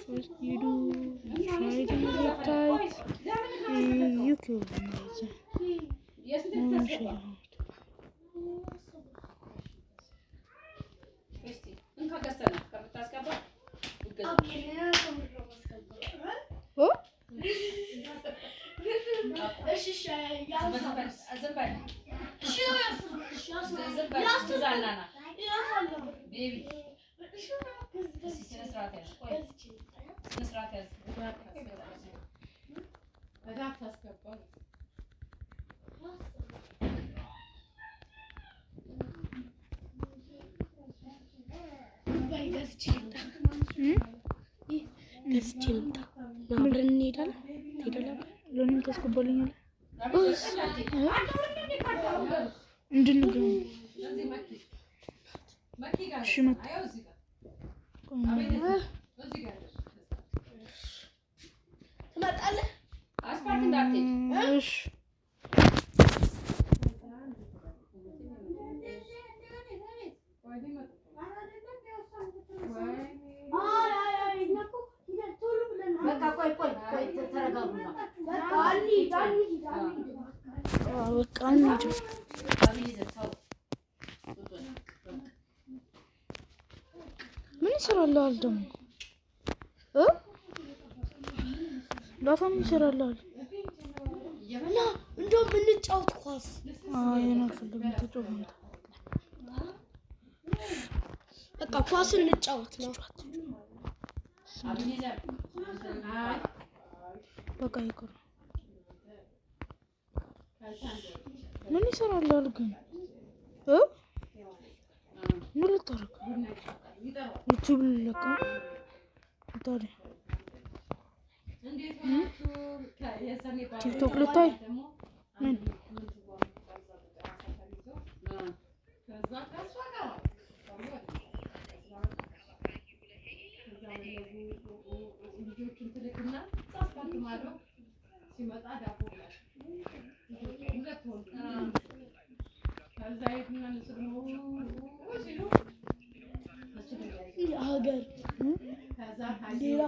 First you do try to get tight and you kill them. ገዝቼ ልምጣ። አብረን እንሄዳለን። ትሄዳለህ? ለምን ታስገባልኛለህ? እንድንገናኝ እሺ። መጣ። ትመጣለህ? እሺ። በቃ እንሂድ። ምን ይሰራልሃል ደግሞ እ ዳታ ምን ይሰራልሃል? እና እንደውም እንጫወት ኳስ። አይ እኔ አልፈልግም። ተጫወት አንተ። በቃ ኳስ እንጫወት ነው። በቃ ይቅር። ምን ይሰራልሃል ግን እ ምን ልታደርግ ዩቲዩብ ልለካ ታዲያ ቲክቶክ ልታይ ምን ሀገር ሌላ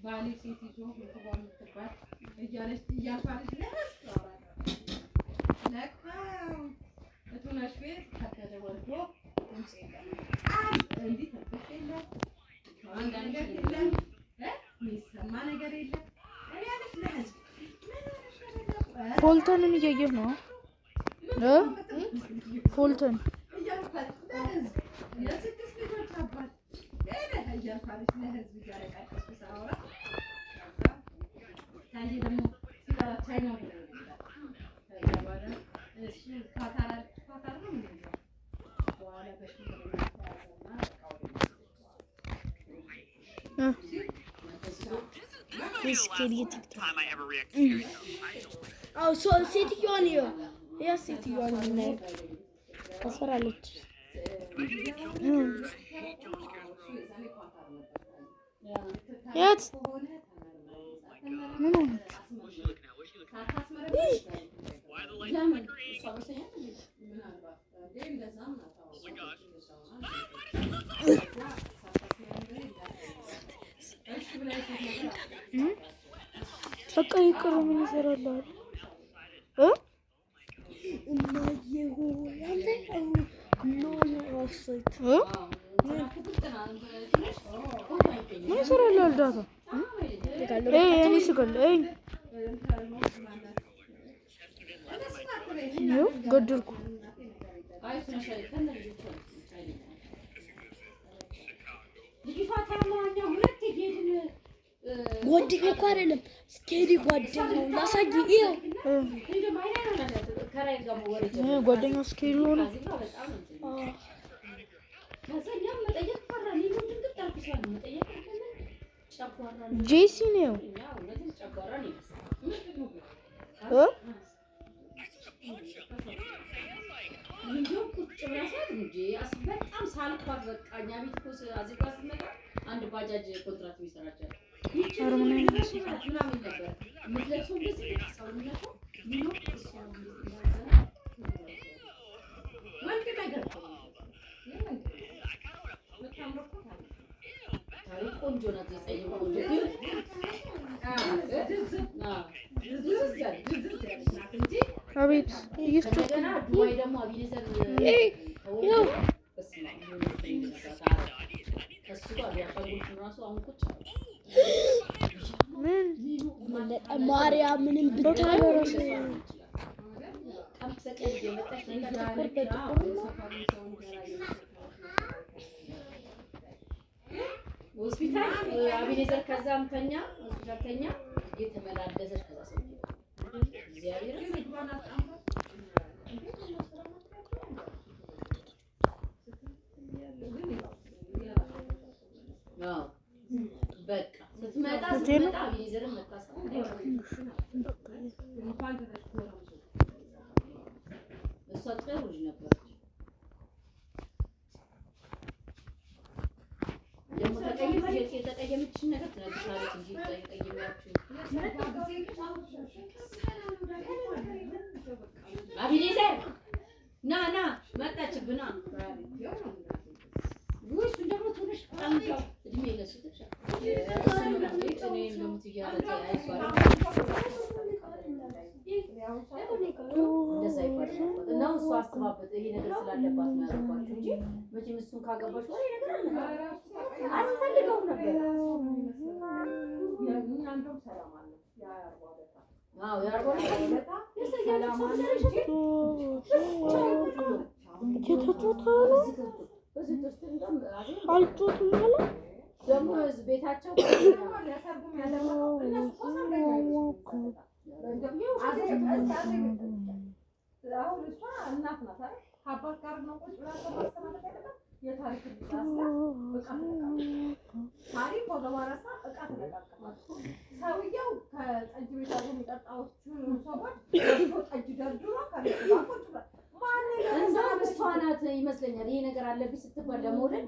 ባሌ ሴት ይዞ የምትባል እያለች እያልኳለች ለህዝብ ታወራለች። ለካ እቱነሽ ቤት ከበደ ወልዶ ድምፅ የለም፣ እንዲህ ተንፍሽ የለም፣ ነገር የለም፣ የሚሰማ ነገር የለም። እኔ አለች ለህዝብ ፎልተንን እያየህ ነው እ ፎልተን እያልኳለች ለህዝብ የስድስት ልጆች አባት እያልኳለች ለህዝብ እያለቃቀስኩ ሳወራ ታዬ ደግሞ ሲጠራ ቻይና ከዛ በኋላ እሱ ኳታር ነው የሚለው በኋላ በሽምግልና ተያዘና ሴትዮዋን ያ ሴትዮዋን የምናየው ታስፈራለች። የት ምን ሆነች? በቃ ይቅር። ምን ይሰራልሃል? እ እማዬ ሆይ አንተ እ ምን ይሰራልሃል? ዳታ እኔ ስጋል ይኸው ገደልኩ። ጓደኛው እኮ አይደለም ስኬዲ ጓደኛው ላሳይ። ይኸው ጓደኛው ስኬዲ ሆነ። ጄሲ ነው። በጣም ሳልኳት በቃ እኛ ቤት እኮ አዜብ ጋር ስትመጣ አንድ ባጃጅ ኮንትራት የሚሰራቻል ምናምን ነበር የምትለብሰው እንደዚህ ሰውነቷ ወንድ ነገር ታሪክ ቆንጆ ናት። የጸይም ቆንጆ ግን አቤት እንደገና ዱባይ ደግሞ አቢኔዘር ከእሱ ጋር ቢያሻጉት እራሱ አሁን ቁጭ ምን ማርያምንም ብታይ ሆስፒታል አቢኔዘር ከዛም ተኛ ሆስፒታል ተኛ እየተመላለሰች ከዛ ሰው እግዚአብሔር በቃ ስትመጣ ስትመጣ አቢኔዘርን መታሰብ እሷ ጥሩ ልጅ ነበረች። ደግሞ የተቀየመችሽን ነገር ትነግርሻለች እንጂ ተቀየሚያችሁ አቢኔዘር ና ና መጣችብህ ና ውይ እሱን ደግሞ ትንሽ እድሜ ለእሱ ትንሽ እንደዛ ይባላል እና እሱ አስባበት ይሄ ነገር ስላለባት ነው ያገባችው እንጂ መቼም እሱን ካገባች በኋላ ይሄ ነገር አልፈልገውም ነበር። አዎ እየተጫወተ ነው። አልጮትም አለ። ደግሞ ቤታቸው ሰውየው ከጠጅ ቤት አብሮ የሚጠጣዎቹ ሰዎች ጠጅ ደርድሮ እንደውም እሷ ናት ይመስለኛል ይሄ ነገር አለብኝ ስትባል ለመውለድ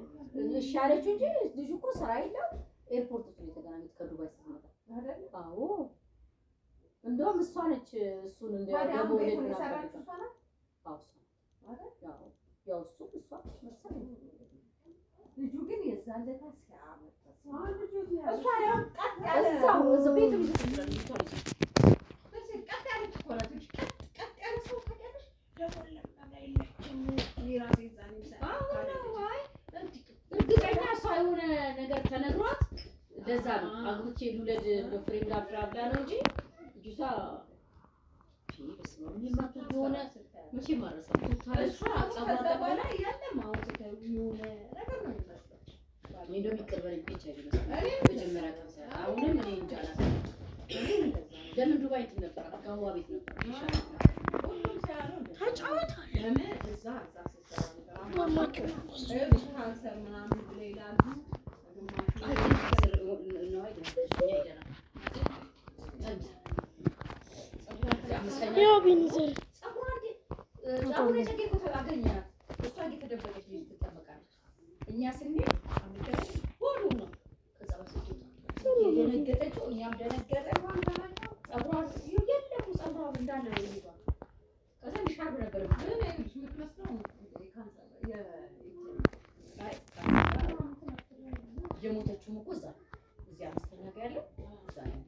እሺ አለችው እንጂ ልጁ እኮ ስራ የለው። ኤርፖርት ውስጥ ነው የተገናኙት ከዱባይ ስትመጣ። አዎ እንደውም እሷ ነች እሱን ለመውለድ ምናምን አዎ እሷ ናት። ያው እሱ እሷ መሰለኝ። ልጁ ግን የዛን ዕለት ሲያምር እሷ ያው ቀጥ ያለ እዛው እዛው ቤትም ቀጥ ያለች እኮ ናት። ቀጥ ያለ ሰው ታውቂያለሽ። ደግሞ እርግጠኛ እሷ የሆነ ነገር ተነግሯት ለዛ ነው አግብቼ ልውለድ ፍሬም ላፍራ ብላ ነው እንጂ ልጅቷ የሆነ መቼም አልረሳም። እንደውም ይቅር በለኝ ብቻ ይመስለኛል መጀመሪያ ቀን ሳያት። አሁንም እኔ እንጃ አላውቅም። ለምን ዱባይ እንትን ነበር ጋዋ ቤት ነበር ያው አቢኔዘር እኛ ስንሄድ ሁሉ ነው። ከዛ የደነገጠችው እኛም ደነገጠ። ፀጉሯ የለም ፀጉሯ እንዳለ ነው የሚባለው። ከዛ ሻርብ ነበር የሞተችውም እኮ እዛ እዚህ አምስተኛ ጋር ያለው እዛ ነው።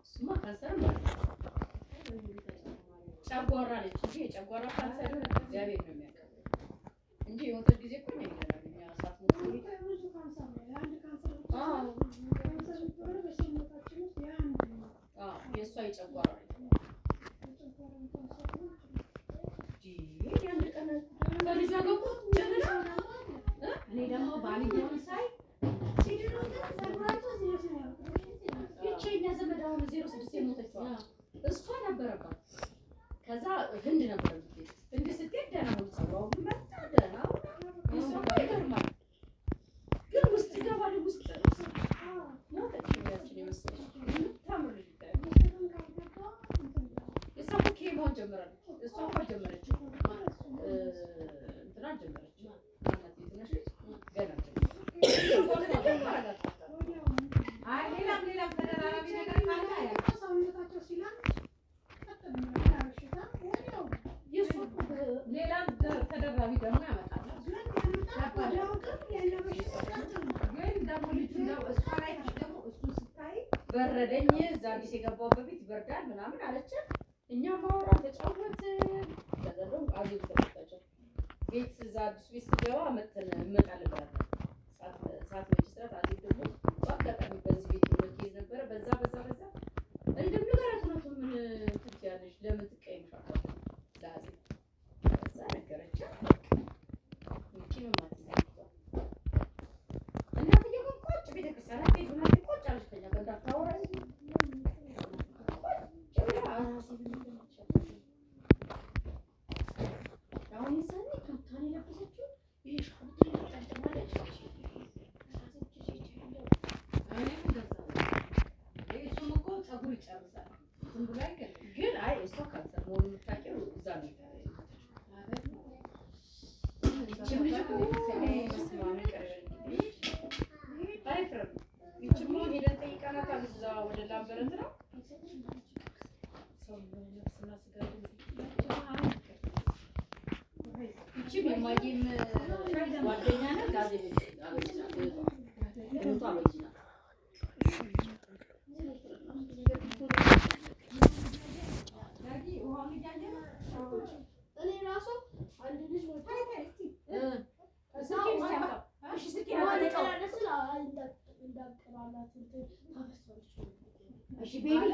እሱማ ካንሰር ማለት ነው። ጨጓራ ነች እንጂ የጨጓራ ካንሰር እግዚአብሔር ነው የሚያውቀው እንጂ የሞተች ጊዜ እኮ ነው ይለናል። እኛ ሳትሞት የእሷ የጨጓራ የአንድ ቀን ከልጇ ጋር ቁጭ ብላ። እኔ ደግሞ ባልየውን ሳይ ይቺ የእኛ ዘመድ አሁን 06 የሞተችዋ እሷ ነበረባት። ከዛ ህንድ ነበር የምትሄድ። ህንድ ስትሄድ ደህና ሆኖ ፀጉሯ ሁሉ መጣ፣ ደህና ሆና። የእሷ እኮ ይገርማል፣ ግን ውስጥ ይገባል። ውስጥ ሞተች። ያችን የመሰለች የምታምር ልጅ ይታያል። የእሷ እኮ chemo ን ጀምራለች። እሷ እኮ አልጀመረችም፣ እንትና አልጀመረችም። ማናት የትንሽ ልጅ ገና አልጀመረችም። አይ ሌላም ሌላም ተደራራቢ ነገር ካለ የእሷ እኮ ሌላም ተደራቢ ደግሞ ያመጣል። ግን ደግሞ ልጁ ነው እሷ ላይ ደግሞ እሱን ስታይ በረደኝ፣ እዛ አዲስ የገባሁበት ቤት ይበርዳል ምናምን አለች። እኛም አወራን ተጫወትን። ከዛ ደግሞ አዜብ ተቆጣቸው። ቤት እዛ አዲሱ ቤት ስትገባ መተን እንመጣለን ብላት ነበር። ሰዓት መቼ ስላት አዜብ ደግሞ በአጋጣሚ በዚህ ቤት የሆነ case ነበረ። በዛ በዛ በዛ እንደምንገራት እውነቱን ምን እንትን ትያለሽ? ለምን ትቀይምሽ? አልኳት ለአዜብ። ከዛ ነገረቻት። ይቺ ነው ማለት ነው። እናትዬው ግን ቁጭ ቤተክርስቲያን አትሄድ ምናምን ቁጭ አለች ከእኛ ጋር እንዳታወራ ቁጭ ብላ ራሴ አሁን የዛኔ ቱታን የለበሰችው ይሄ ሻርፕ ጠምጥማለች። እኔም እንደዛ ነው። እሱም እኮ ፀጉር ይጨርሳል። ዝም ብሎ አይገልም። ግን አይ እሷ ካንሰር መሆኑን የምታውቂው እዛ ነው። ይቺም ልጅ እኮ በስመ አብ ይቅር አይፍርም። ይቺም አሁን ሄደን ጠይቀናታል። እዛ ወደ ላምበረት ነው ሰው ነፍስና ስጋ። ይቺም የማየም ጓደኛ ናት። አዜብ አበጅ ናት። እህቷ አበጅ ናት። ዳጊ ውሃውን እያየ ነው። እኔ ራሱ አንድ ልጅ መጣ። ስልኬን እስኪ አምጣው። እሺ ስልኬን አምጣው። እንዳቀባላት እንትን ታፈሷለች። እሺ baby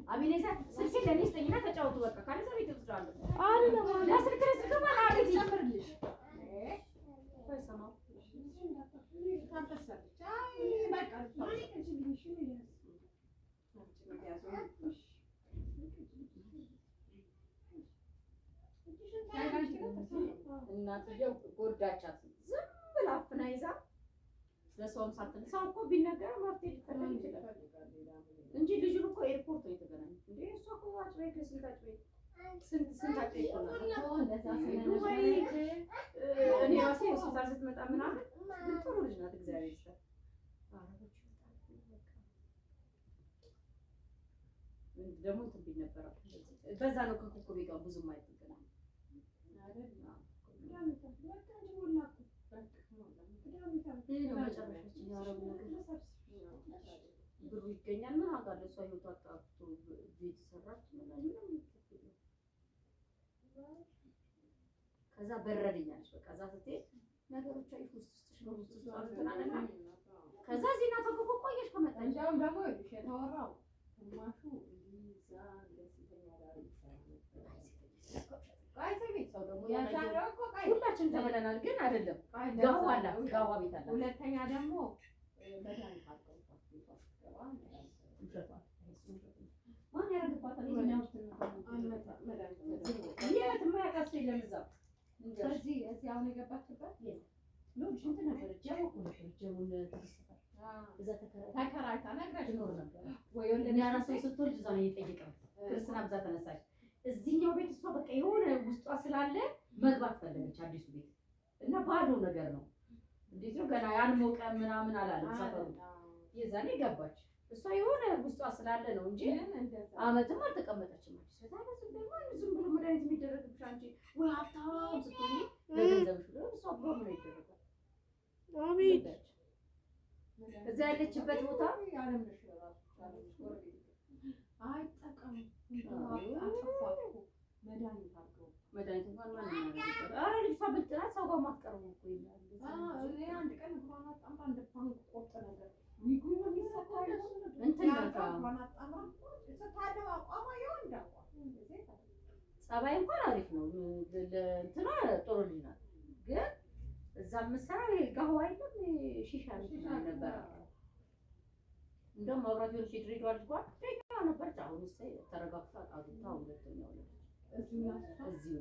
አቤኔዘር ስልኬን ለእኔ ስጠኝና ተጫወቱ። በቃ ካለዛ ቤት እወስደዋለሁ። አይደለም። ለስልክ ለስልክ ማለት አቤት ጨምርልሽ ታፈሳለች። አይ በቃ እናትየው ጎዳቻት። ዝም ብላ አፍና ይዛ ለሰውም ሳትል ሰው እኮ ቢነገረው መፍትሄ ሊፈለግ ይችላል እንጂ ልጁን እኮ ኤርፖርት ነው የተገናኙት። እንዴ እሷ እኮ አጭቤ ከስንት አጭቤ ስንት ስንት አጭቤ እኮ ናት። ዱባይ እኔ ራሴ ሆስፒታል ስትመጣ ምናምን ግን ጥሩ ልጅ ናት፣ እግዚአብሔር ይስጣት። አረቦች ይመጣሉ በቃ ደግሞ እንትን ቢል ነበረ። በዛ ነው ከኮከቤ ጋር ብዙም አይገናኙም። ይህ ነው መጨረሻችን። የአረቡ ነገር ብሩ ይገኛል። ምን ዋጋ አለው? እሷ ህይወቷ አጣርቶ ቤት ሰራች ምናምን ምንም የለም። ከዛ በረደኝ አለች። በቃ እዛ ስትሄድ ነገሮቿ ይፍ ውስጥ ውስጥሽ ነው ውስጥ ውስጥ እንትን አለና ከዛ ዜና ተብሎ ቆየሽ ከመጣች እንዲያውም ደግሞ ይኸውልሽ የተወራው ግማሹ እዛ ለሴተኛ አዳሪ ይሰራ ነበር። ቆይ ስሚ፣ ሰው ደግሞ የዛ ያላየው ነው እኮ ቆይ ሁላችንም ተበለናል፣ ግን አይደለም ቆይ ጋዋ አላት፣ ጋዋ ቤት አላት። ሁለተኛ ደግሞ መድኃኒት አድርገውባት ቤቷ ስትገባ ውሸቷን ማን ያደርግባታል? የትኛው መድኃኒት ተደርጎ የት የማያውቃት ሰው የለም እዛ። እንጃ። እዚህ እዚህ አሁን የገባችበት ነው እንትን ነበረች፣ ጀሞ እኮ ነበረች፣ ጀሞ ትዕግስት ሰፈር እዛ ተከራይታ ተከራይታ ነግረሽ ትኖር ነበር። ወይ እኛ ራሱ ስትወልድ እዛ ነው የጠየቅናት። ክርስትና ብዛ ተነሳች። እዚህኛው ቤት እሷ በቃ የሆነ ውስጧ ስላለ መግባት ፈለገች አዲሱ ቤት እና ባዶ ነገር ነው። እንዴት ነው ገና ያልሞቀ ምናምን አላለም ሰፈሩ። የዛኔ ገባች። እሷ የሆነ ውስጧ ስላለ ነው እንጂ አመትም አልተቀመጠችም። አዲስ ቤት አለ። ዝም ብሎ ዝም ብሎ መድኃኒት የሚደረግብሽ አንቺ ወይ ሀብታም ስትሆኚ ለገንዘብሽ ብሎ እሷ ብሎ ምን ይደረጋል? አቤት። እዛ ያለችበት ቦታ አይጠቀም አጠፏት እኮ መድኃኒት አድርገው መድኃኒት እንኳን ማንም ያደርግበት። ኧረ ልጅቷ ብልጥ ናት። ሰው ጋር ማትቀርቡ እኮ ይላል። እኔ አንድ ቀን እግሯን አጣምራ እንደ ባንክ ቆርጥ ነገር ዊጉ ነው የሚሰካው እንትን ናት። እግሯን አጣምራ ስታደው ጸባይ እንኳን አሪፍ ነው። እንትኗ ጥሩ ልጅ ናት። ግን እዛ የምትሰራው ይሄ ጋህዋ የለም ሺሻ ቤት ምናምን ነበረ። እንደውም አብራት የሆነች የድሬዳዋ ልጅ ጓደኛዋ ነበረች። አሁን እሰይ ተረጋግታ አግብታ ሁለተኛ ወለደች። እዚሁ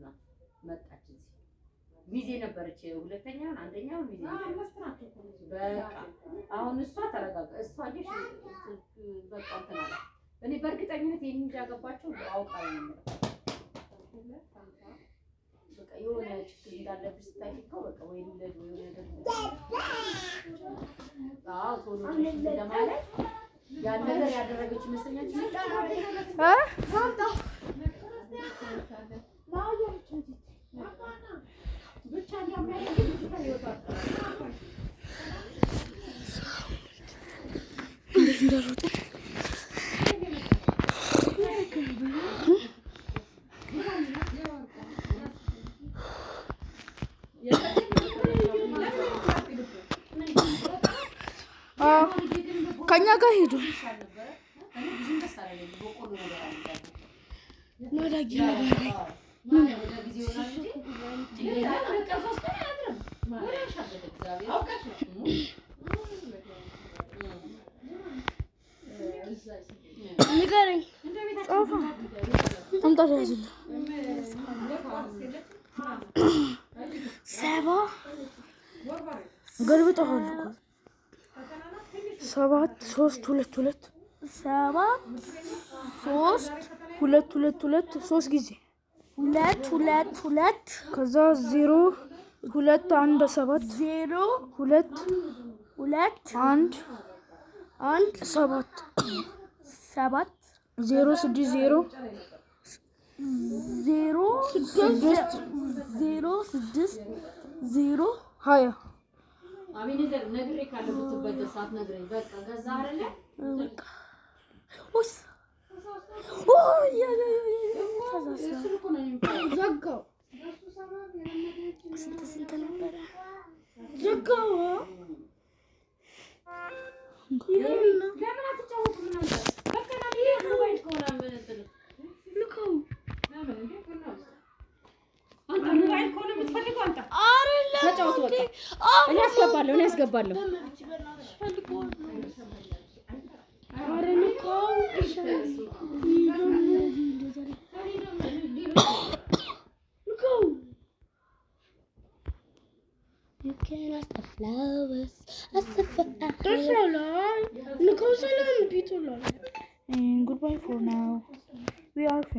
ናት መጣች። እዚህ ሚዜ ነበረች። ሁለተኛውን አንደኛውን ሚዜ ነበረች። በቃ አሁን እሷ ተረጋጋ። እሷ አየሽ በቃ እንትን አለ። እኔ በእርግጠኝነት ይሄን እንዳገባቸው አውቃ ነው የምለው። በቃ የሆነ ችግር እንዳለብሽ ስታይ እኮ በቃ ወይ ልውለድ ወይ የሆነ ነገር፣ አዎ ቶሎ እንትን ለማለት ያን ነገር ያደረገች ይመስለኛል። እ ብቻ እንዲያውም ልጅቷ ህይወቷ እንዴት እንደሮጠ። ከኛ ጋር ሄዱ። እኔ ብዙም ደስ አላለኝም። በቆሎ ነገር አለ። ማዳጊ ወደ ጊዜ ይሆናል እንጂ ሌላ ሁለት ቀን 3 ቀን አያድርም። ወዲያው ሻገተ እግዚአብሔር። ንገረኝ። አምጣ ያዝልኝ። 7 ገልብጠዋል እኮ። 7 3 2 2። 7 3 2 2 2 ሶስት ጊዜ። 2 2 2። ከዛ 0 2 1 7። 0 2 2 1 1 7። 7። 0 6 0። 0 6። 0 6 0። 20። አቤኔዘር ነግሬ ካለ ብትበደል ሳትነግረኝ በቃ ገዛ አይደለ? በቃ ወይስ ኦ ያ ያ ያ ያ እሱን እኮ ነው የሚባለው። ዘጋው። ስንት ስንት ነበረ? ዘጋው። ለምን አትጫወቱም እናንተ? በቃ ና ይሄ ሞባይል ከሆነ ምን እንትን ልከው። አንተ ሞባይል ከሆነ የምትፈልገው አንተ አይደለም። ተጫወቱ በቃ። እኔ አስገባለሁ፣ እኔ አስገባለሁ። ኧረ ልከው። ልከው። You can ask the flowers, ask the flowers. ደስ ይላል። ልከው ሰላም ቢቱላል። And goodbye for now. We are finished.